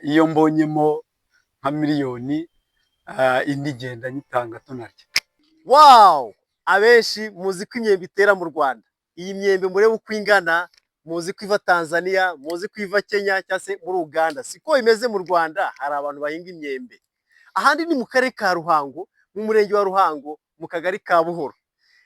Iyo mbonyemo nka miliyoni, indi igenda nyitanga tunarya. Wow! Abenshi muzi ko imyembe itera mu Rwanda. Iyi myembe murebe uko ingana, muzi ko iva Tanzania, muzi ko iva Kenya cyangwa se muri Uganda. Siko bimeze, mu Rwanda hari abantu bahinga imyembe. Ahandi ni mu karere ka Ruhango, mu murenge wa Ruhango, mu kagari ka Buhoro.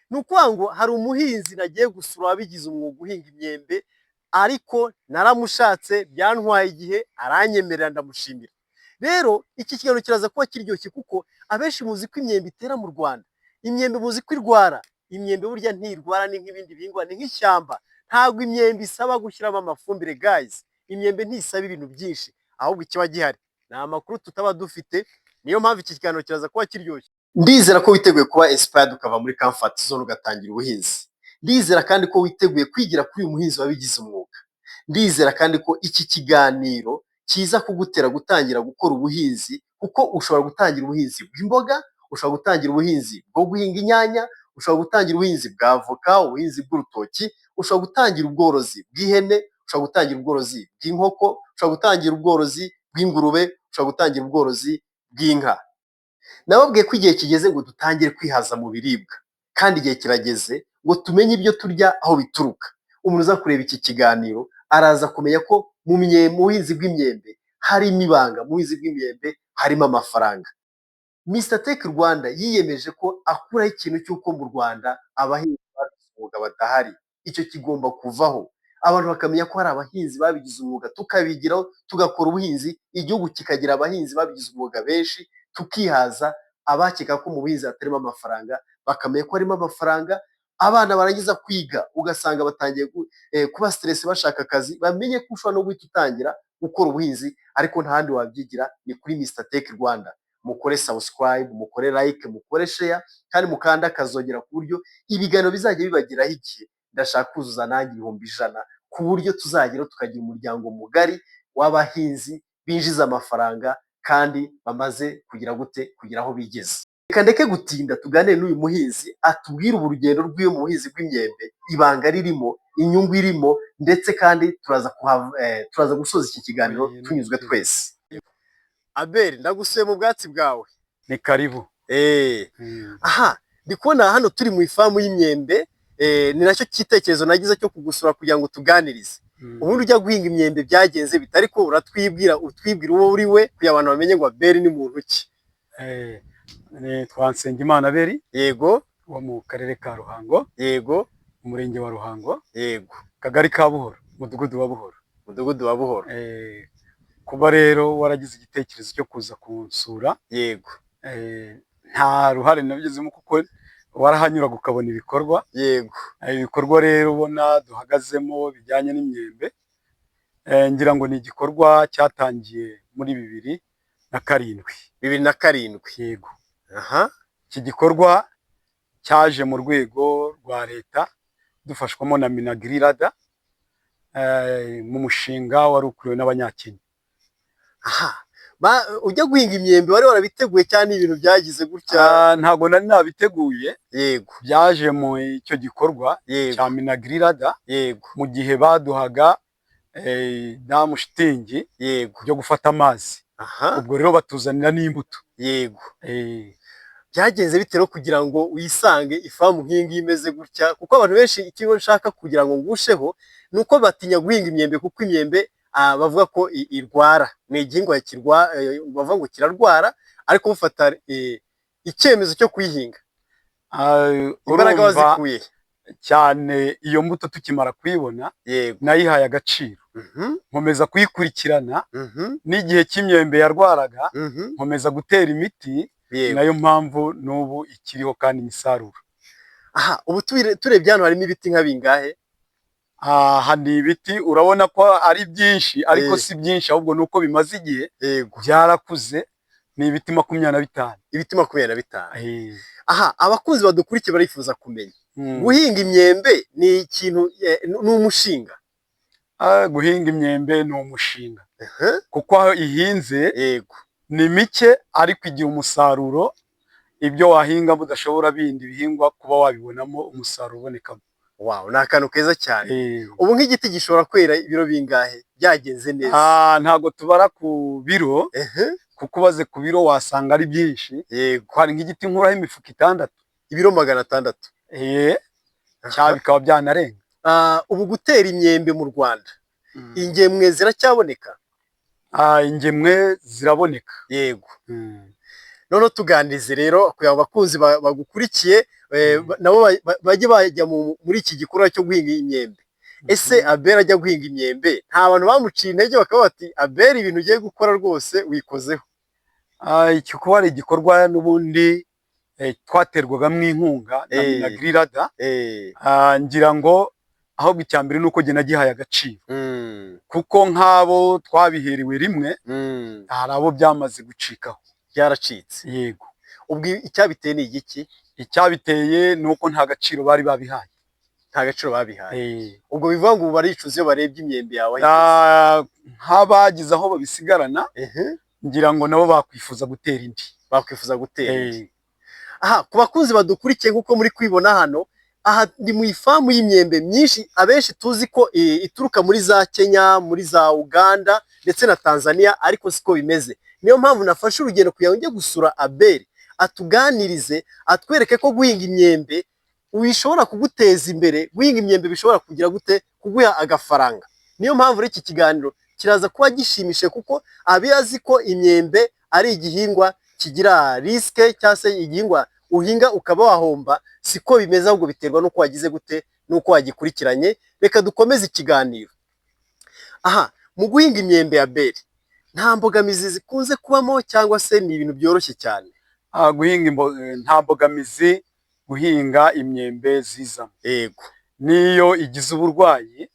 Ni ukuvuga ngo hari umuhinzi nagiye gusura wabigize umwuga uhinga imyembe, ariko naramushatse, byantwaye igihe, aranyemerera, ndamushimira. Rero iki kiganiro kiraza kuba kiryoshye kuko abenshi muzi ko imyembe itera mu Rwanda. Imyembe muzi ko irwara. Imyembe burya ntirwara, ni nk'ibindi bihingwa, ni nk'ishyamba. Ntabwo imyembe isaba gushyiramo amafumbire, guys. Imyembe ntisaba ibintu byinshi, ahubwo ikiba gihari ni amakuru tutaba dufite, niyo mpamvu iki kiganiro kiraza kuba kiryoshye. Ndizera ko witeguye kuba inspired ukava muri comfort zone ugatangira ubuhinzi. Ndizera kandi ko witeguye kwigira kuri uyu muhinzi wabigize umwuga. Ndizera kandi ko iki kiganiro kiza kugutera gutangira gukora ubuhinzi, kuko ushobora gutangira ubuhinzi bw'imboga, ushobora gutangira ubuhinzi bwo guhinga inyanya, ushobora gutangira ubuhinzi bwa avoka, ubuhinzi bw'urutoki, ushobora gutangira ubworozi bw'ihene, ushobora gutangira ubworozi bw'inkoko, ushobora gutangira ubworozi bw'ingurube, ushobora gutangira ubworozi bw'inka. Nababwiye ko igihe kigeze ngo dutangire kwihaza mu biribwa, kandi igihe kirageze ngo tumenye ibyo turya aho bituruka. Umuntu uza kureba iki kiganiro araza kumenya ko mu buhinzi bw'imyembe harimo ibanga, mu buhinzi bw'imyembe harimo amafaranga. Mr Tech Rwanda yiyemeje ko akuraho ikintu cy'uko mu Rwanda abahinzi babigize umwuga badahari. Icyo kigomba kuvaho. Abantu bakamenya ko hari abahinzi babigize umwuga, tukabigiraho, tugakora ubuhinzi, igihugu kikagira abahinzi babigize umwuga benshi, tukihaza. Abakeka ko mu buhinzi hatarimo amafaranga bakamenya ko harimo amafaranga. Abana barangiza kwiga ugasanga batangiye kuba stressé bashaka akazi, bamenye ko ushobora no guhita utangira gukora ubuhinzi, ariko nta handi wabyigira, ni kuri Mr Tech Rwanda. Mukore subscribe, mukore like, mukore share kandi mukande akazogera ku buryo ibiganiro bizajya bibageraho igihe. Ndashaka kuzuza nanjye 100,000 ku buryo tuzageraho tukagira umuryango mugari w'abahinzi binjiza amafaranga kandi bamaze kugira gute, kugira aho bigeze. Reka ndeke gutinda, tuganire n'uyu muhinzi atubwire urugendo rw'iwe mu buhinzi bw'imyembe, ibanga ririmo, inyungu irimo, ndetse kandi turaza gusoza iki kiganiro tunyuzwe twese. Abeli, ndagusuye mu bwatsi bwawe. Ni karibu. Aha ndi kubona hano turi mu ifamu y'imyembe, ni nacyo cyitekerezo nagize cyo kugusura kugira ngo tuganirize. Ubundi ujya guhinga imyembe byagenze bite? Ariko uratwibwira, utwibwira uwo uri we kugira abantu bamenye ngo Abeli ni muntu ki. Nitwa Nsengimana Abeli wo mu karere ka Ruhango, umurenge wa Ruhango, akagari ka Buhoro, umudugudu wa Buhoro. Umudugudu wa Buhoro. Kuba rero waragize igitekerezo cyo kuza kunsura, nta ruhare nabigizemo kuko warahanyuraga ukabona ibikorwa. Ibikorwa rero ubona duhagazemo bijyanye n'imyembe, ngira ngo ni igikorwa cyatangiye muri 2007. 2007. Yego. Iki gikorwa cyaje mu rwego rwa leta dufashwamo na MINAGRI-LADA mu mushinga wari ukuriwe n'Abanyakenya. Aha ujya guhinga imyembe wari warabiteguye cyane, ibintu byagize gutya? Ntabwo nari nabiteguye. Byaje mu icyo gikorwa cya MINAGRI-LADA mu gihe baduhaga damu shitingi byo gufata amazi. Ubwo rero batuzanira n'imbuto. Byagenze bite rero kugira ngo wisange ifamu nk'iyi ngiyi imeze gutya? Kuko abantu benshi, icyo nshaka kugira ngo ngusheho ni uko batinya guhinga imyembe, kuko imyembe bavuga ko irwara, ni igihingwa bavuga ngo kirarwara, ariko mufata icyemezo cyo kuyihinga, imbaraga Urumva wazikuye he? Cyane, iyo mbuto tukimara kuyibona nayihaye agaciro, nkomeza kuyikurikirana n'igihe cy'imyembe yarwaraga, nkomeza gutera imiti. Nayo mpamvu n'ubu ikiriho kandi imisaruro. Aha ubu turebye hano harimo ibiti nka bingahe? Aha ni ibiti, urabona ko ari byinshi, ariko si byinshi, ahubwo ni uko bimaze igihe byarakuze. Ni ibiti 25. Ibiti 25. Aha abakunzi badukurikiye barifuza kumenya, guhinga imyembe ni ikintu, ni umushinga? Guhinga imyembe ni umushinga kuko aho ihinze ni mike, ariko igira umusaruro. Ibyo wahinga udashobora bindi bihingwa kuba wabibonamo umusaruro ubonekamo. Wow, ni akantu keza cyane. Ubu nk'igiti gishobora kwera ibiro bingahe? byagenze neza. Ntabwo tubara ku biro, kuko ubaze ku biro wasanga ari byinshi. Hari nk'igiti nkuraho imifuka 6. Ibiro 600. Cyangwa bikaba byanarenga. Ubu gutera imyembe mu Rwanda, ingemwe ziracyaboneka? Ingemwe ziraboneka. Yego. Noneho tuganirize rero kugira ngo abakunzi bagukurikiye nabo bajye bajya muri iki gikorwa cyo guhinga imyembe. Ese Abel ajya guhinga imyembe, nta bantu bamuciye intege bakaba bati: "Abel, ibintu ugiye gukora rwose wikozeho"? Iki kuba ari igikorwa n'ubundi twaterwagamo inkunga na MINAGRI-LADA, ngira ngo ahubwo icya mbere ni uko jye nagihaye agaciro, kuko nk'abo twabiherewe rimwe, hari abo byamaze gucikaho. Byaracitse? Yego. Ubwo icyabiteye ni igiki? Icyabiteye ni uko nta gaciro bari babihaye. Nta gaciro babihaye. Ubwo bivuga ngo ubu baricuza iyo barebye imyembe yawe? Nk'abagize aho babisigarana, ngira ngo nabo bakwifuza gutera indi. Bakwifuza gutera indi. Aha, ku bakunzi badukurikiye, nk'uko muri kwibona hano, aha ni mu ifamu y'imyembe myinshi. Abenshi tuzi ko ituruka muri za Kenya, muri za Uganda ndetse na Tanzania, ariko siko bimeze. Niyo mpamvu nafashe urugendo kugira ngo njye gusura Abel, atuganirize, atwereke ko guhinga imyembe bishobora kuguteza imbere, guhinga imyembe bishobora kugira gute, kuguha agafaranga. Niyo mpamvu rero iki kiganiro kiraza kuba gishimishije, kuko abe azi ko imyembe ari igihingwa kigira risque, cyangwa se igihingwa uhinga ukaba wahomba, siko bimeze, ahubwo biterwa n'uko wagize gute, n'uko wagikurikiranye. Reka dukomeze ikiganiro. Aha mu guhinga imyembe ya Abel, nta mbogamizi zikunze kubamo cyangwa se ni ibintu byoroshye cyane? Guhinga, nta mbogamizi guhinga imyembe zizamo. N'iyo igize uburwayi,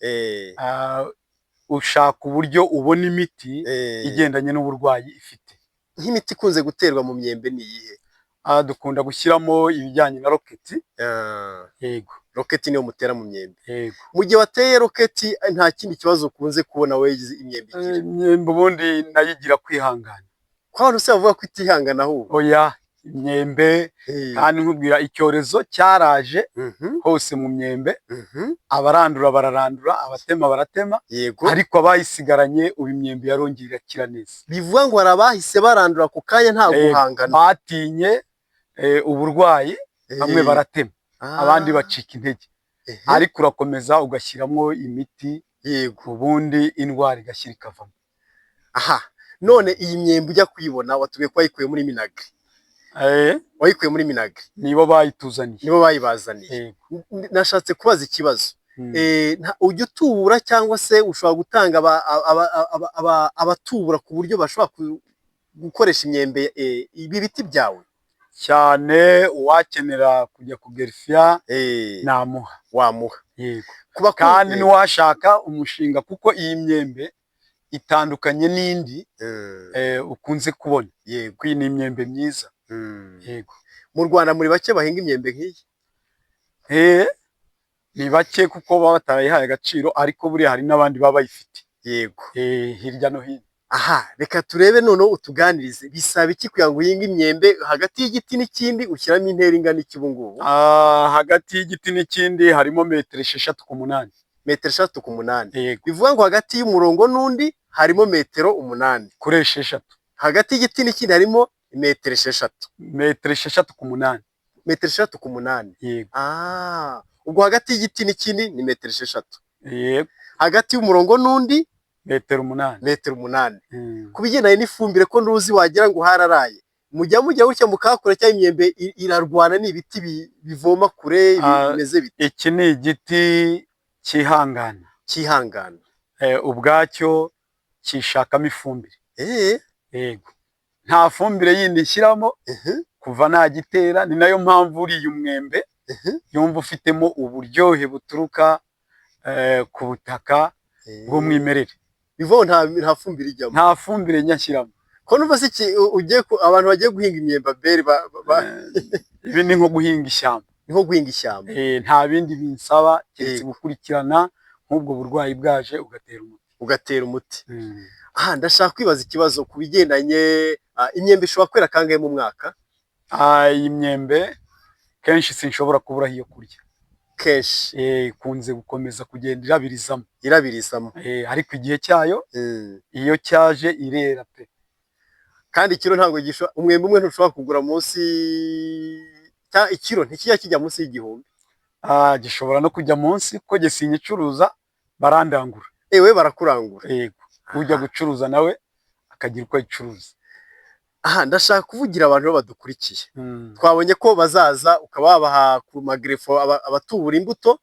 ushaka uburyo ubona imiti igendanye n'uburwayi ifite. Nk'imiti ikunze guterwa mu myembe ni iyihe? Dukunda gushyiramo ibijyanye na Rocket. Yego. Rocket niyo mutera mu myembe? Yego. Mu gihe wateye Rocket, nta kindi kibazo ukunze kubona we imyembe igira? Imyembe ubundi nayo igira kwihangana. Ko abantu se bavuga ko itihangana ahubwo? Oya, imyembe, kandi nkubwira, icyorezo cyaraje hose mu myembe, abarandura bararandura, abatema baratema, ariko abayisigaranye, ubu imyembe yarongeye irakira neza. Bivuga ngo hari abahise barandura ako kanya nta guhangana? Batinye uburwayi, bamwe baratema, abandi bacika intege, ariko urakomeza ugashyiramo imiti, ubundi indwara igashyira ikavamo. Aha, none iyi myembe ujya kuyibona, watubwiye ko wayikuye muri MINAGRI? Wayikuye muri MINAGRI? Nibo bayituzaniye. Nibo bayibazaniye? Yego. Nashatse kubaza ikibazo. Ujya utubura cyangwa se ushobora gutanga abatubura ku buryo bashobora gukoresha imyembe, ibi biti byawe? Cyane, uwakenera kujya kugerifiya namuha. Wamuha? Yego. Ku bakunzi- Kandi n'uwashaka umushinga, kuko iyi myembe itandukanye n'indi ukunze kubona, iyi ni imyembe myiza. Yego. Mu Rwanda muri bake bahinga imyembe nk'iyi? Ni bake, kuko baba batarayihaye agaciro, ariko buriya hari n'abandi baba bayifite hirya no hino. Aha, reka turebe noneho utuganirize: bisaba iki kugira ngo uhinge imyembe? Hagati y'igiti n'ikindi ushyiramo intera ingana iki ubu ngubu? Hagati y'igiti n'ikindi harimo metero 6 ku 8. Metero 6 ku 8? Yego. Bivuga ngo hagati y'umurongo n'undi harimo metero 8? Kuri 6. Hagati y'igiti n'ikindi harimo metero 6? Metero 6 ku 8. Metero 6 ku 8. Yego. Ubwo hagati y'igiti n'ikindi ni metero 6? Yego. Hagati y'umurongo n'undi? Metero 8. Metero 8. Ku bigendanye n'ifumbire, ko nduzi wagira ngo hararaye, mujya gutya mukahakura, cyangwa imyembe irarwana, ni ibiti bivoma kure, bimeze bite? Iki ni igiti cyihangana. Cyihangana. Ubwacyo cyishakamo ifumbire. Yego, nta fumbire yindi nshyiramo kuva nagitera. Ni nayo mpamvu uriya umwembe yumva ufitemo uburyohe buturuka ku butaka bw'umwimerere. Bivuga ngo nta fumbire ijyamo? Nta fumbire njya nshyiramo. Ko numva se ugiye abantu bagiye guhinga imyembe, Abel, Ibi ni nko guhinga ishyamba. Ni nko guhinga ishyamba. Nta bindi binsaba keretse gukurikirana, nk'ubwo burwayi bwaje ugatera umuti. Ugatera umuti. Aha, ndashaka kwibaza ikibazo ku bigendanye, imyembe ishobora kwera kangahe mu mwaka? Iyi myembe kenshi sinshobora kuburaho iyo kurya. Kenshi. Ikunze gukomeza kugenda irabirizamo. Irabirizamo. Ariko igihe cyayo iyo cyaje irera pe. Kandi ikiro ntabwo umwembe umwe ntushobora kugura munsi, ikiro ntikijya kijya munsi y'1000. Gishobora no kujya munsi kuko jye sinyicuruza, barandangura. Ewe, barakurangura. Yego, ujya gucuruza nawe akagira uko ayicuruza. Aha ndashaka kuvugira abantu badukurikiye. Twabonye ko bazaza ukaba wabaha ku magreffo, abatubura imbuto,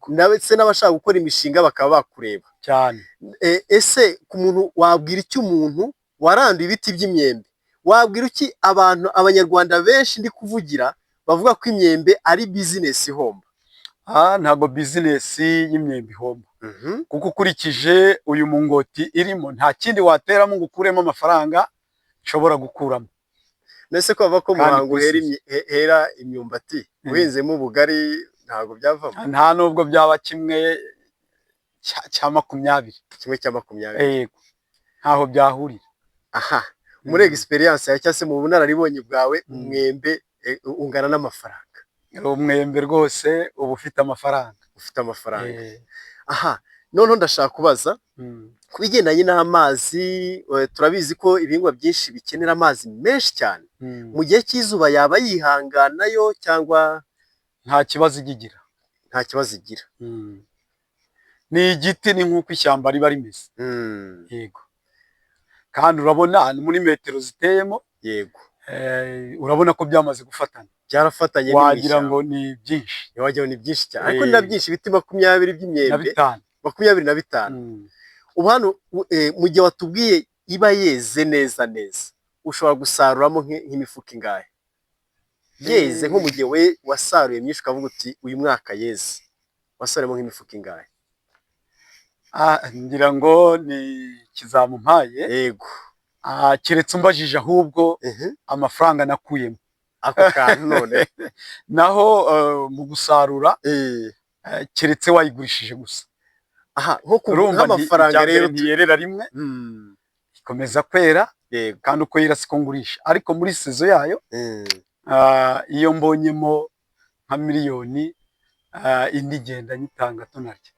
ndetse n'abashaka gukora imishinga bakaba bakureba. Cyane. Ese ku muntu wabwira icyo, umuntu waranduye ibiti by'imyembe, wabwira iki abantu, Abanyarwanda benshi ndi kuvugira, bavuga ko imyembe ari business ihomba? Ntabwo business y'imyembe ihomba, kuko ukurikije uyu mungoti irimo, nta kindi wateramo ngo ukuremo amafaranga nshobora gukuramo. Mbese ko bavuga ko Kandi Muhango ku isi. hera imyumbati, uhinzemo ubugari ntabwo byavamo? Nta nubwo byaba 1/20. 1/20. Yego, ntaho byahurira. Aha muri experience yawe cyangwa se mu bunararibonye bwawe, umwembe ungana n'amafaranga? Umwembe rwose uba ufite amafaranga. Ufite amafaranga. Aha noneho ndashaka kubaza ku bigendanye n'amazi. Turabizi ko ibihingwa byinshi bikenera amazi menshi cyane. Mu gihe cy'izuba yaba yihanganayo cyangwa? Nta kibazo ijya igira. Nta kibazo igira. Ni igiti, ni nk'uko ishyamba riba rimeze. Yego, kandi urabona muri metero ziteyemo, urabona ko byamaze gufatana. Byarafatanye, ni mu Wagira ishyamba. ngo ni byinshi. Wagira ngo ni byinshi cyane, ariko ni na byinshi, ibiti 20 Na by'imyembe. bitanu. 25. Ubu hano mu gihe watubwiye iba yeze neza neza, ushobora gusaruramo nk'imifuka ingahe yeze? Nko mu gihe we wasaruye myinshi ukavuga uti uyu mwaka yeze, wasaruyemo nk'imifuka ingahe? Ngira ngo ni ikizamumpaye. Keretse umbajije ahubwo amafaranga nakuyemo. Ako kantu none. Naho mu gusarura, keretse wayigurishije gusa. Aha nko ku Urumva nk'amafaranga icya mbere, rero ntiyerera rimwe, ikomeza kwera, kandi uko yera siko ngurisha, ariko muri saison yayo, iyo mbonyemo nka miliyoni, indi igenda nyitanga tunarya.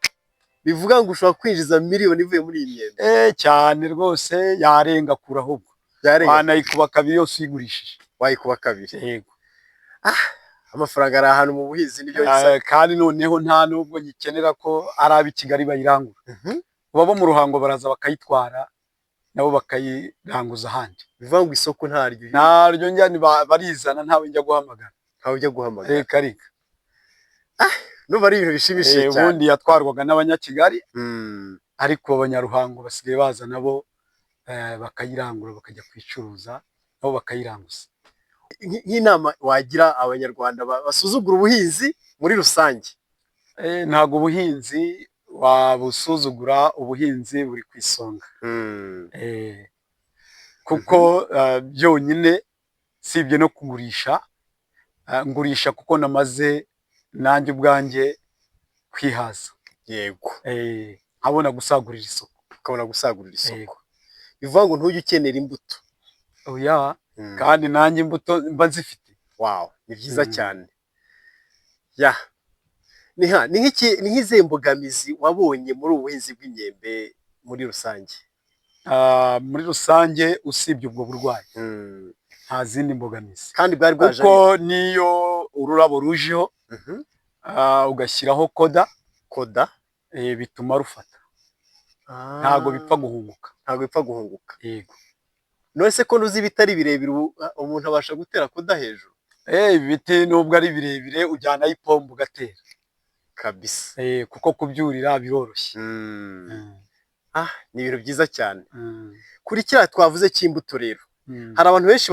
Bivuga ngo ushobora kwinjiza miliyoni ivuye muri iyi myembe? Cyane rwose, yarenga kure ahubwo. Byarenga. Wanayikuba kabiri yose uyigurishije. Wayikuba kabiri? Yego. Amafaranga ari ahantu mu buhinzi, nibyo. Kandi noneho nta nubwo ngikenera ko ari ab'i Kigali bayirangura. Bo mu Ruhango baraza bakayitwara, nabo bakayiranguza ahandi. Bivuga ngo isoko ntaryo? Ntaryo njya, barizana, ntawe njya guhamagara. Ntawe ujya guhamagara. Reka reka. Numva ari ibintu bishimishije cyane. Ubundi yatwarwaga n'Abanyakigali, ariko Abanyaruhango basigaye baza nabo, bakayirangura, bakajya kuyicuruza, nabo bakayiranguza. Nk'inama wagira Abanyarwanda basuzugura ubuhinzi muri rusange? Ntabwo ubuhinzi wabusuzugura, ubuhinzi buri ku isonga. Kuko byonyine sibye no kugurisha, ngurisha kuko namaze nanjye ubwanjye kwihaza. Nkabona gusagurira isoko. Ukabona gusagurira isoko. Yego. Bivuga ngo ntujye ukenera imbuto? Oya, kandi nanjye imbuto mba nzifite. Wow, ni byiza cyane. Ya, ni nk'iki, ni nk'izihe mbogamizi wabonye muri ubu buhinzi bw'imyembe muri rusange? Muri rusange, usibye ubwo burwayi, nta zindi mbogamizi. Kandi bwari bwaje? Kuko n'iyo ururabo rujeho, ugashyiraho koda, Koda. Bituma rufata, ntabwo bipfa guhunguka. Ntabwo bipfa guhunguka. Yego. None se ko nuzi ibitari birebire, ubu umuntu abasha gutera koda hejuru? Ibiti nubwo ari birebire, ujyanayo ipombo ugatera. Kuko kubyurira biroroshye. Ni ibintu byiza cyane. Kuri kiriya twavuze cy'imbuto rero, hari abantu benshi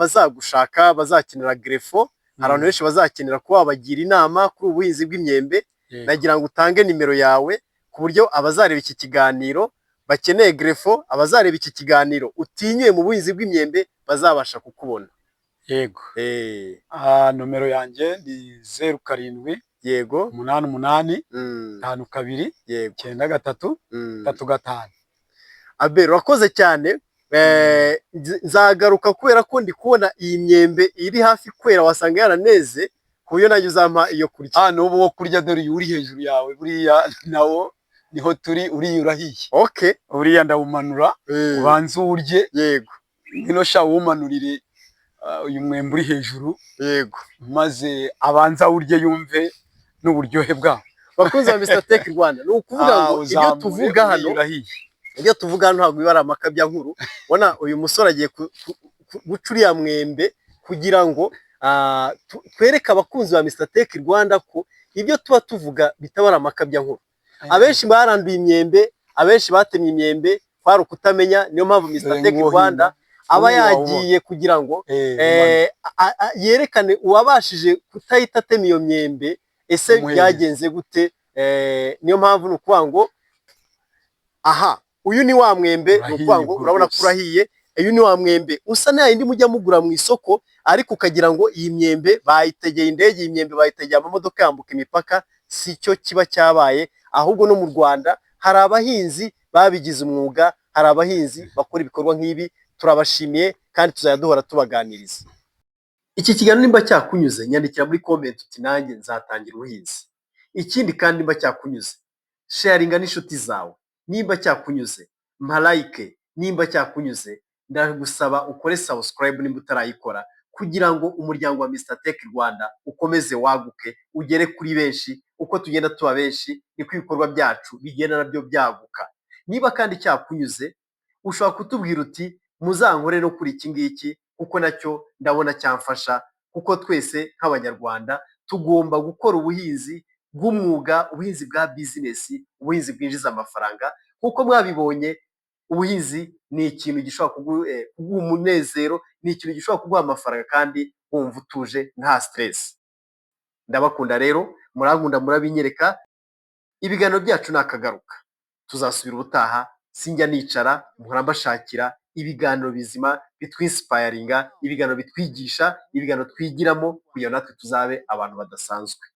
bazagushaka, bazakenera greffo, hari abantu benshi bazakenera kuba wabagira inama kuri ubu buhinzi bw'imyembe. Nagira ngo utange nimero yawe ku buryo abazareba iki kiganiro bakeneye greffo, abazareba iki kiganiro utinyuye mu buhinzi bw'imyembe, bazabasha kukubona. Yego. Nomero yanjye ni 07 88 52 93 35. Abel, urakoze cyane. Nzagaruka kubera ko ndi kubona iyi myembe iri hafi kwera, wasanga yaraneze. Ku buryo nanjye uzampa iyo kurya. Ah, n'ubu wo kurya, dore uyu uri hejuru yawe, buriya nawo niho turi, uriya urahiye. Uriya ndawumanura, ubanze uwurye. Ngwino sha, wumanurire uyu mwembe uri hejuru, maze abanze awurye yumve n'uburyohe bwawo. Bakunzi ba Mr Tech Rwanda, ni ukuvuga Ah, ngo ibyo uzamure, tuvuga uriya hano, urahiye. ibyo tuvuga hano ntabwo biba ari amakabyankuru. Ubona uyu musore agiye guca uriya mwembe kugira ngo twereke abakunzi ba Mr Tech Rwanda ko ibyo tuba tuvuga bitaba ari amakabyankuru. Abenshi baranduye imyembe, abenshi batemye imyembe, kwari ukutamenya. Niyo mpamvu Mr Dore Tech nguwo Rwanda hino. aba Uriya wawubona. yagiye kugira ngo yerekane uwabashije kutahita atema iyo myembe, ese Umuhereze. byagenze gute? Niyo mpamvu ni ukuvuga ngo aha uyu ni wa mwembe, ni ukuvuga ngo Urahiye urabona ko rwose. urahiye. Uyu ni wa mwembe usa na yindi mujya mugura mu isoko, ariko ukagira ngo iyi myembe bayitegeye indege, iyi myembe bayitegeye amamodoka yambuka imipaka. Si cyo kiba cyabaye, ahubwo no mu Rwanda hari abahinzi babigize umwuga, hari abahinzi bakora ibikorwa nk'ibi. Turabashimiye kandi tuzajya duhora tubaganiriza. Iki kiganiro nimba cyakunyuze, nyandikira muri comment uti: "Nanjye nzatangira ubuhinzi." Ikindi kandi, nimba cyakunyuze, sharinga n'inshuti zawe. Nimba cyakunyuze, mpa like. Nimba cyakunyuze, ndagusaba ukore subscribe nimba utarayikora, kugira ngo umuryango wa Mr Tech Rwanda ukomeze waguke, ugere kuri benshi. Uko tugenda tuba benshi, niko ibikorwa byacu bigenda nabyo byaguka. Niba kandi cyakunyuze, ushobora kutubwira uti: "Muzankore no kuri iki ngiki, kuko nacyo ndabona cyamfasha," kuko twese nk'Abanyarwanda tugomba gukora ubuhinzi bw'umwuga, ubuhinzi bwa business, ubuhinzi bwinjiza amafaranga. Nk'uko mwabibonye, ubuhinzi ni ikintu gishobora kuguha umunezero, ni ikintu gishobora kuguha amafaranga kandi wumva utuje, nta stress. Ndabakunda rero, murankunda murabinyereka. Ibiganiro byacu ni akagaruka, tuzasubira ubutaha. Sinjya nicara, mpora mbashakira ibiganiro bizima bitwinspiringa, ibiganiro bitwigisha, ibiganiro twigiramo kugira ngo natwe tuzabe abantu badasanzwe.